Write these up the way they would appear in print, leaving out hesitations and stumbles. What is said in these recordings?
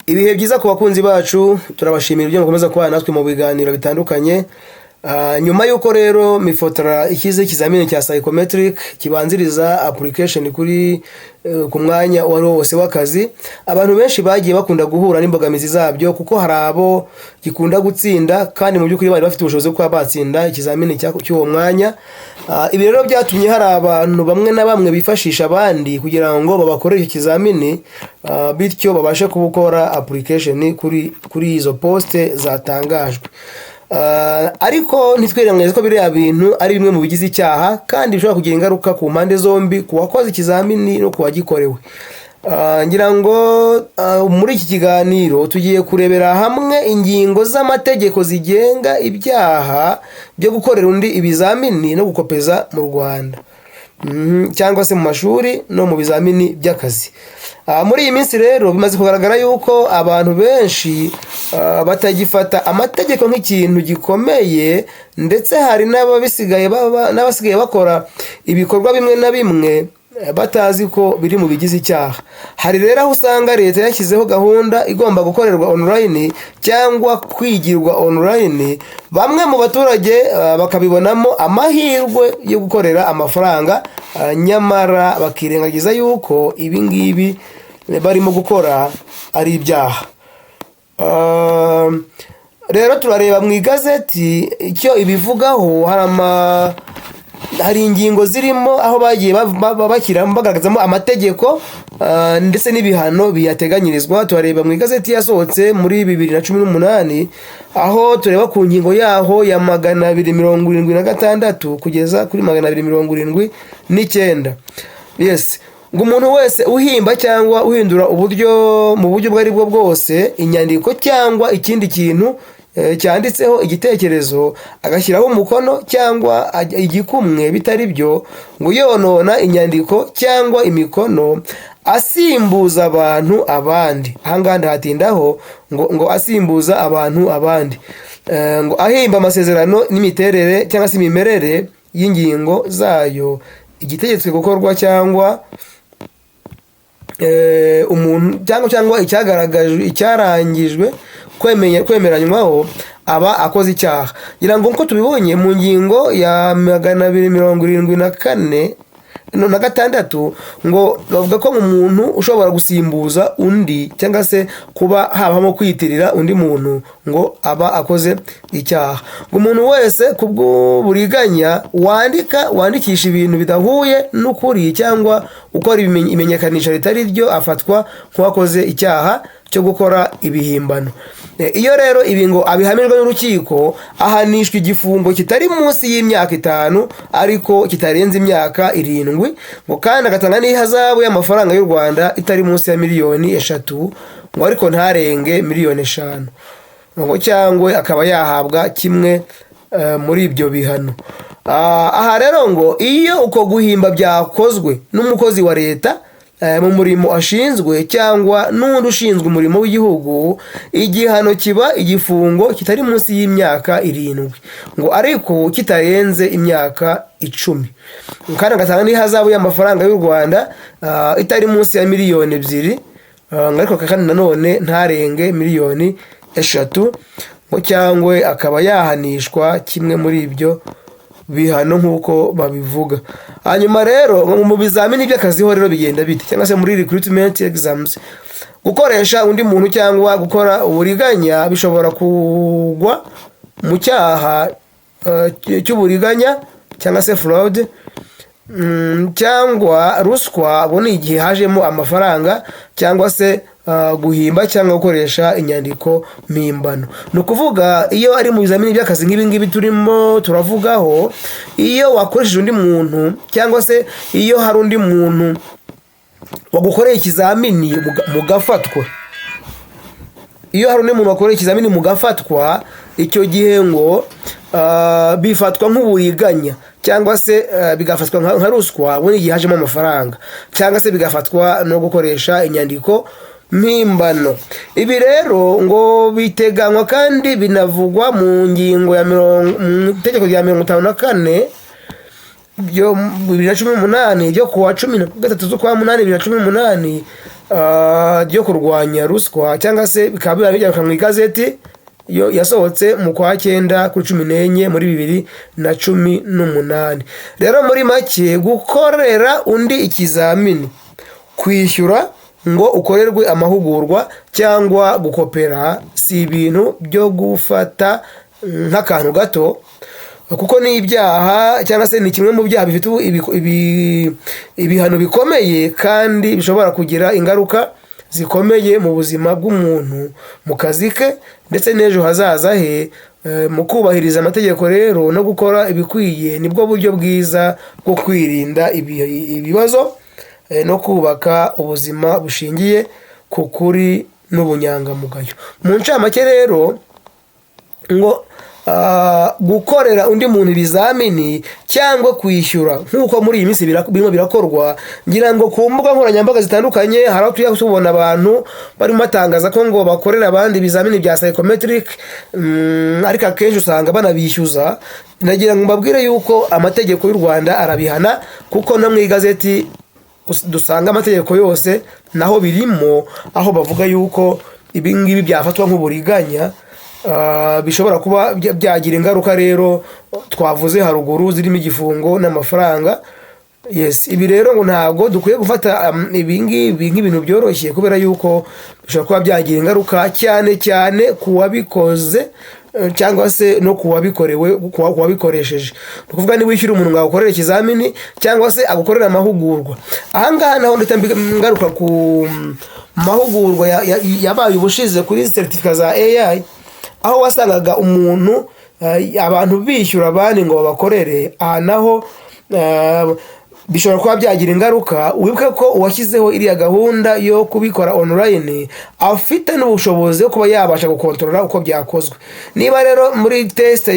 Ibihe byiza ku bakunzi bacu, turabashimira ibyo mukomeza kubana natwe mu biganiro bitandukanye. Nyuma y'uko rero MIFOTRA ishyize ikizamini cya psychometric kibanziriza application ku mwanya uwo ari wo wose w'akazi, abantu benshi bagiye bakunda guhura n'imbogamizi zabyo, kuko hari abo gikunda gutsinda kandi mu by'ukuri bari bafite ubushobozi bwo kuba batsinda ikizamini cy'uwo mwanya. Ibi rero byatumye hari abantu bamwe na bamwe bifashisha abandi kugira ngo babakorere icyo kizamini, bityo babashe gukora application kuri izo poste zatangajwe. Ariko ntitwirengagize ko biriya bintu ari bimwe mu bigize icyaha kandi bishobora kugira ingaruka ku mpande zombi, ku wakoze ikizamini no ku wagikorewe. Ngira ngo muri iki kiganiro tugiye kurebera hamwe ingingo z'amategeko zigenga ibyaha byo gukorera undi ibizamini no gukopeza mu Rwanda, cyangwa se mu mashuri no mu bizamini by'akazi. Muri iyi minsi rero bimaze kugaragara yuko abantu benshi batagifata amategeko nk'ikintu gikomeye, ndetse hari n'abasigaye bakora ibikorwa bimwe na bimwe batazi ko biri mu bigize icyaha. Hari rero aho usanga leta yashyizeho gahunda igomba gukorerwa online cyangwa kwigirwa online, bamwe mu baturage bakabibonamo amahirwe yo gukorera amafaranga, nyamara bakirengagiza yuko ibi ngibi barimo gukora ari ibyaha. Rero turareba mu igazeti icyo ibivugaho. Hari ingingo zirimo aho bagiye bashyiramo, bagaragazamo amategeko ndetse n'ibihano biyateganyirizwa. Turareba mu igazeti yasohotse muri 2018, aho tureba ku ngingo yaho ya 276 kugeza kuri 279. Yes, ngo umuntu wese uhimba cyangwa uhindura uburyo mu buryo ubwo ari bwo bwose inyandiko cyangwa ikindi kintu cyanditseho igitekerezo, agashyiraho umukono cyangwa igikumwe bitari byo, ngo yonona inyandiko cyangwa imikono, asimbuza abantu abandi. Ahangaha ndahatindaho, ngo asimbuza abantu abandi, ngo ahimba amasezerano n'imiterere cyangwa se imimerere y'ingingo zayo, igitegetswe gukorwa cyangwa umuntu cyangwa icyagaragajwe, icyarangijwe kwemeranywaho, aba akoze icyaha. Ngira ngo nkuko tubibonye mu ngingo ya 274, no, na gatandatu, ngo bavuga ko umuntu ushobora gusimbuza undi cyangwa se kuba habamo kwiyitirira undi muntu, ngo aba akoze icyaha. Ngo umuntu wese ku bw'uburiganya wandika, wandikisha ibintu bidahuye n'ukuri cyangwa ukora imenyekanisha ritari ryo, afatwa nk'uwakoze icyaha cyo gukora ibihimbano. Iyo rero ibi ngo abihamijwe n'urukiko, ahanishwa igifungo kitari munsi y'imyaka 5 ariko kitarenze imyaka 7, ngo kandi agatanga n'ihazabu y'amafaranga y'u Rwanda itari munsi ya miliyoni 3, ngo ariko ntarenge miliyoni 5, ngo cyangwa akaba yahabwa kimwe muri ibyo bihano. Aha rero ngo iyo uko guhimba byakozwe n'umukozi wa leta mu murimo ashinzwe cyangwa n'undi ushinzwe umurimo w'igihugu, igihano kiba igifungo kitari munsi y'imyaka 7, ngo ariko kitarenze imyaka 10, kandi agatanga n'ihazabu y'amafaranga y'u Rwanda itari munsi ya miliyoni 2, ariko kandi nanone ntarenge miliyoni 3, ngo cyangwa akaba yahanishwa kimwe muri ibyo bihano nk'uko babivuga. Hanyuma rero ngo mu bizamini by'akazi ho rero bigenda bite, cyangwa se muri recruitment exams? Gukoresha undi muntu cyangwa gukora uburiganya bishobora kugwa mu cyaha cy'uburiganya cyangwa se fraud, cyangwa ruswa. Ubwo ni igihe hajemo amafaranga, cyangwa se guhimba cyangwa gukoresha inyandiko mpimbano. Ni ukuvuga iyo ari mu bizamini by'akazi nk'ibi ngibi turimo turavugaho, iyo wakoresheje undi muntu cyangwa se iyo hari undi muntu wagukoreye ikizamini mugafatwa, iyo hari undi muntu wakoreye ikizamini mugafatwa, icyo gihe ngo bifatwa nk'uburiganya cyangwa se bigafatwa nka ruswa, ubundi igihe hajemo amafaranga, cyangwa se bigafatwa no gukoresha inyandiko mpimbano. Ibi rero ngo biteganywa kandi binavugwa mu ngingo ya mirongo mu itegeko rya 54 byo 2018 ryo kuwa 13 z'ukwa munani 2018. ryo kurwanya ruswa, cyangwa se bikaba bijya mu igazeti yo yasohotse mu kwa cyenda kuri 14 muri 2018. Rero muri make, gukorera undi ikizamini, kwishyura ngo ukorerwe amahugurwa cyangwa gukopera si ibintu byo gufata nk'akantu gato, kuko ni ibyaha cyangwa se ni kimwe mu byaha bifite ibihano bikomeye kandi bishobora kugira ingaruka zikomeye mu buzima bw'umuntu, mu kazi ke ndetse n'ejo hazaza he. Mu kubahiriza amategeko rero no gukora ibikwiye nibwo buryo bwiza bwo kwirinda ibibazo no kubaka ubuzima bushingiye ku kuri n'ubunyangamugayo. Mu ncamake rero, ngo gukorera undi muntu ibizamini cyangwa kwishyura nk'uko muri iyi minsi birimo birakorwa, ngira ngo ku mbuga nkoranyambaga zitandukanye hari aho tujya tubona abantu barimo batangaza ko ngo bakorera abandi ibizamini bya psychometric, ariko akenshi usanga banabishyuza. Nagira ngo mbabwire yuko amategeko y'u Rwanda arabihana, kuko no mu igazeti dusanga amategeko yose naho birimo, aho bavuga yuko ibi ngibi byafatwa nk'uburiganya, bishobora kuba byagira ingaruka rero twavuze haruguru zirimo igifungo n'amafaranga. Yes, ibi rero ngo ntabwo dukwiye gufata ibi ngibi nk'ibintu byoroshye, kubera yuko bishobora kuba byagira ingaruka cyane cyane ku wabikoze cyangwa se no ku wabikorewe, ku wabikoresheje. Ni ukuvuga niba wishyura umuntu ngo agukorere ikizamini cyangwa se agukorere amahugurwa. Ahangaha naho ndahita ngaruka ku mahugurwa yabaye ubushize kuri certificate za AI, aho wasangaga umuntu abantu bishyura abandi ngo babakorere. Aha naho bishobora kuba byagira ingaruka. Wibuke ko uwashyizeho iriya gahunda yo kubikora online afite n'ubushobozi bwo kuba yabasha gukontorora uko byakozwe. Niba rero muri test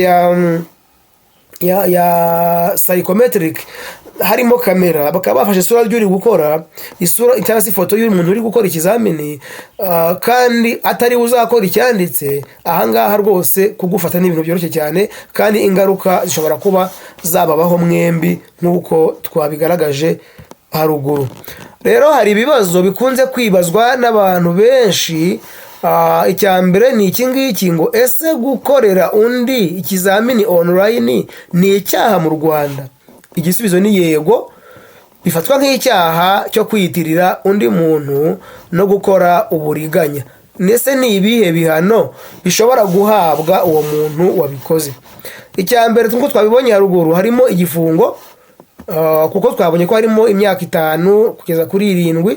ya psychometric harimo kamera, bakaba bafashe isura ry'uri gukora, isura cyangwa se ifoto y'umuntu uri gukora ikizamini, kandi atari we uzakora icyanditse, ahangaha rwose kugufata ni ibintu byoroshye cyane, kandi ingaruka zishobora kuba zababaho mwembi nk'uko twabigaragaje haruguru. Rero hari ibibazo bikunze kwibazwa n'abantu benshi. Icya mbere ni iki ngiki, ngo ese gukorera undi ikizamini online ni icyaha mu Rwanda? Igisubizo ni yego, bifatwa nk'icyaha cyo kwiyitirira undi muntu no gukora uburiganya. Ndetse ni ibihe bihano bishobora guhabwa uwo muntu wabikoze? Icya mbere, nk'uko twabibonye haruguru, harimo igifungo, kuko twabonye ko harimo imyaka 5 kugeza kuri 7.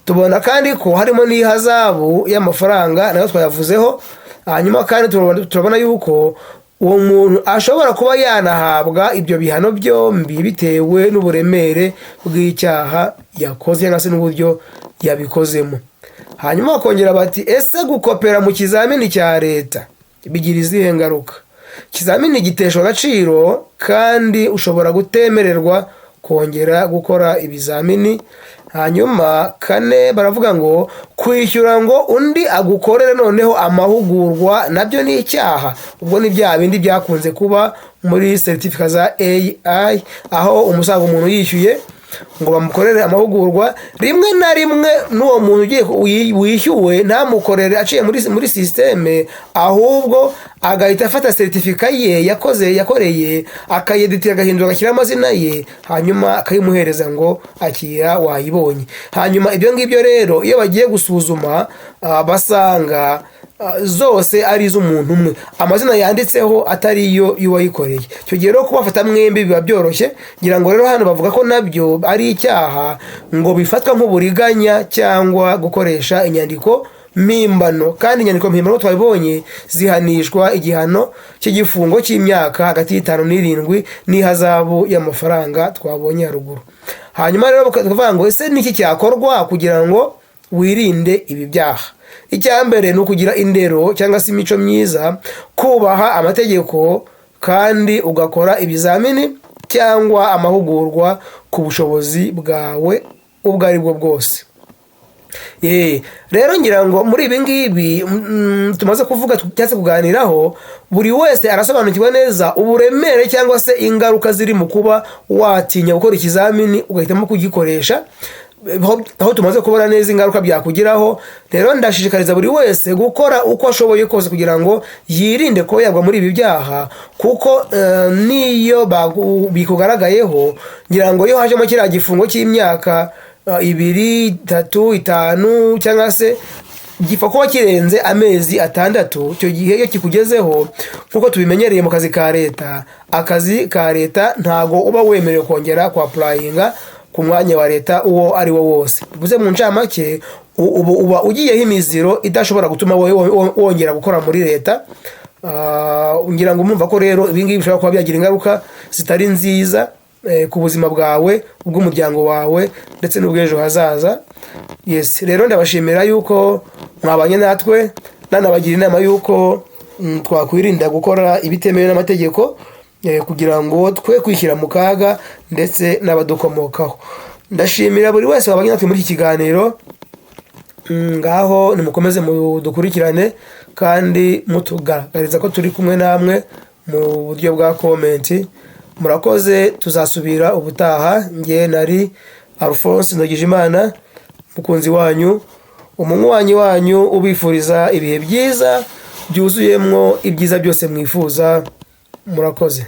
Tubona kandi ko harimo n'ihazabu y'amafaranga, nayo twayavuzeho. Hanyuma kandi turabona yuko uwo muntu ashobora kuba yanahabwa ibyo bihano byombi bitewe n'uburemere bw'icyaha yakoze cyangwa se n'uburyo yabikozemo. Hanyuma bakongera bati ese gukopera mu kizamini cya leta bigira izihe ngaruka? Ikizamini giteshwa agaciro kandi ushobora gutemererwa kongera gukora ibizamini. Hanyuma kane, baravuga ngo kwishyura ngo undi agukorere noneho amahugurwa nabyo ni icyaha? Ubwo ni bya bindi byakunze kuba muri certificate za AI, aho umusanga umuntu yishyuye ngo bamukorere amahugurwa, rimwe na rimwe n'uwo muntu ugiye wishyuwe ntamukorere aciye muri système, ahubwo agahita afata certificat ye yakoze, yakoreye, akayeditira, agahindura, agashyiraho amazina ye, hanyuma akayimuhereza ngo akira wayibonye. Hanyuma ibyo ngibyo rero iyo bagiye gusuzuma, basanga zose ari iz'umuntu umwe, amazina yanditseho atari yo y'uwayikoreye. Icyo gihe rero kubafata mwembi biba byoroshye. Ngira ngo rero hano bavuga ko nabyo ari icyaha, ngo bifatwa nk'uburiganya cyangwa gukoresha inyandiko mpimbano, kandi inyandiko mpimbano twabibonye zihanishwa igihano cy'igifungo cy'imyaka hagati y'5 n'7 n'ihazabu y'amafaranga twabonye haruguru. Hanyuma rero bakavuga ngo ese niki cyakorwa kugira ngo wirinde ibi byaha? Icya mbere ni ukugira indero cyangwa se imico myiza, kubaha amategeko kandi ugakora ibizamini cyangwa amahugurwa ku bushobozi bwawe ubwo ari bwo bwose. Rero ngira ngo muri ibi ngibi tumaze kuvuga cyangwa se kuganiraho, buri wese arasobanukirwa neza uburemere cyangwa se ingaruka ziri mu kuba watinya gukora ikizamini ugahitamo kugikoresha. Aho tumaze kubona neza ingaruka byakugiraho, rero ndashishikariza buri wese gukora uko ashoboye kose kugira ngo yirinde kuba yagwa muri ibi byaha, kuko n'iyo bikugaragayeho, ngira ngo iyo hajemo kiriya gifungo cy'imyaka 2, 3, 5, cyangwa se gipfa kuba kirenze amezi 6, icyo gihe iyo kikugezeho, nk'uko tubimenyereye mu kazi ka leta, akazi ka leta ntago uba wemerewe kongera kwapplyinga ku mwanya wa leta uwo ari wo wose. Bivuze mu ncamake, ubu uba ugiyeho imiziro idashobora gutuma wowe wongera gukora muri leta. Ngira ngo mumva ko rero ibi ngibi bishobora kuba byagira ingaruka zitari nziza ku buzima bwawe, ubw'umuryango wawe, ndetse n'ubw'ejo hazaza. Yes, rero ndabashimira yuko mwabanye natwe, nanabagira inama yuko twakwirinda gukora ibitemewe n'amategeko, kugira ngo twe kwishyira mu kaga ndetse n'abadukomokaho. Ndashimira buri wese wabanye natwe muri iki kiganiro. Ngaho nimukomeze mudukurikirane kandi mutugaragariza ko turi kumwe namwe mu buryo bwa comment. Murakoze, tuzasubira ubutaha. Nge nari Alphonse Ndagijimana, mukunzi wanyu, umunywanyi wanyu, ubifuriza ibihe byiza byuzuyemwo ibyiza byose mwifuza. Murakoze.